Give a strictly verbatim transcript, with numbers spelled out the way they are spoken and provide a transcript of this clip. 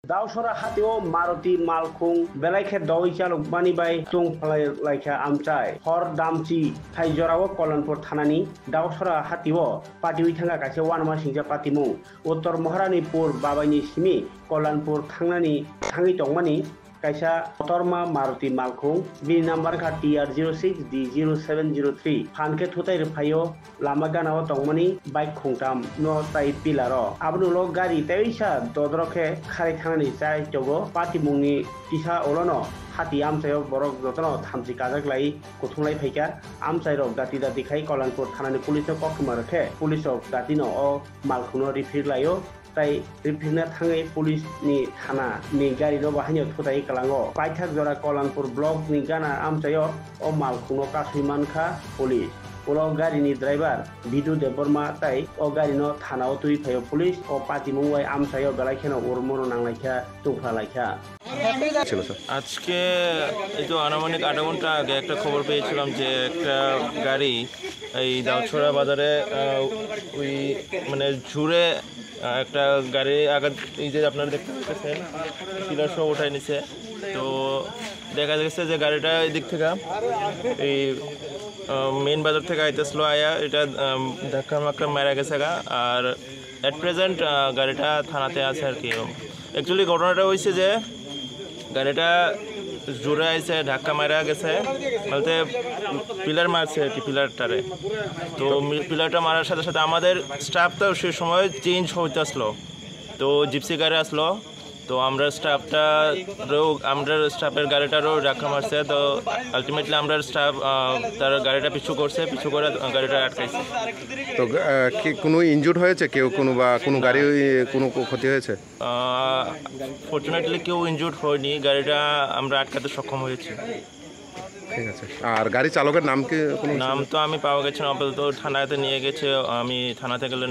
Dausora hatio Maruti malkhung belai khe dogwi chalokmani bai tong phalai laikha amchai. Hor damchi hai jorao Kolonpur thanani Dausora hatio patiwi thangkha kaisa uanama singcha patimung. Uttor Maharanipur babaini simi Kolonpur thangnani thangwi tongmani kaisa kotorma Maruti malkhung, bini number kha T R zero six D zero seven zero three. Phan khe thutai rwphaio lama ganao tongmani bike khungtam no tai pillar o. Aboni ulo gari teisa dodrok khe kharwi thangnani chai chogo. Patimungni kisa ulono hati amchaio borok jotono thamchi kajak lai kuthunglai phaikha. Amchairok dati dati khai Kolonpur thanani police o koktwma rwkhe police rok datino o malkhungno riphir laio. Tai riphirna thangwi police ni thana ni gari no bo haino thutai kwlango. Paithak jora Kolonpur block ni gana amchaio o malkhungno kasui mankha police. Ulo gari ni driver Bidu Debbarma tai o gari no thana o twi phaio police. O patimung bai amchaio belai kheno urmo no nanglaikha, tungphalaikha. ছিল স্যার। আজকে এই তো আনুমানিক আধা ঘন্টা আগে একটা খবর পেয়েছিলাম যে একটা গাড়ি এই দাউদছড়া বাজারে, আহ, ওই মানে জুড়ে, আহ, একটা গাড়ি আঘাত, এই যে আপনারা দেখতে পাচ্ছেন, পিলার সহ উঠায় নিছে। তো দেখা গেছে যে গাড়িটা এদিক থেকে এই, আহ, মেইন বাজার থেকে আইতেছিল, আয়া এটা, আহ, ধাক্কা মাক্কা মারা গেছে গা। আর এট প্রেজেন্ট গাড়িটা থানাতে আছে আর কি। অ্যাকচুয়ালি ঘটনাটা হয়েছে যে গাড়িটা জোরে আইছে, ধাক্কা মারা গেছে, বলতে পিলার মারছে আর কি, পিলারটারে। তো মি- পিলারটা মারার সাথে সাথে আমাদের স্টাফ তো সেই সময় চেঞ্জ হইতে আসলো, তো জিপসি গাড়ি আসলো। তো আমরা স্টাফটা রো- আমরা স্টাফের গাড়িটারও ধাক্কা মারছে। তো আলটিমেটলি আমরা স্টাফ, আহ, তার গাড়িটা পিছু করছে, পিছু করে গাড়িটা আটকাইছে। তো আহ, কি কোনো ইনজুর্ড হয়েছে কেউ, কোনো বা কোনো গাড়ি কোনো ক্ষতি হয়েছে? ফর্চুনেটলি কেউ ইনজুর্ড হয়নি, গাড়িটা আমরা আটকাতে সক্ষম হয়েছি। ঠিক আছে। আর গাড়ি চালকের নাম কি কোনো? নাম তো আমি পাওয়া গেছে না, আপাতত থানাতে নিয়ে গেছে, আমি থানাতে গেলে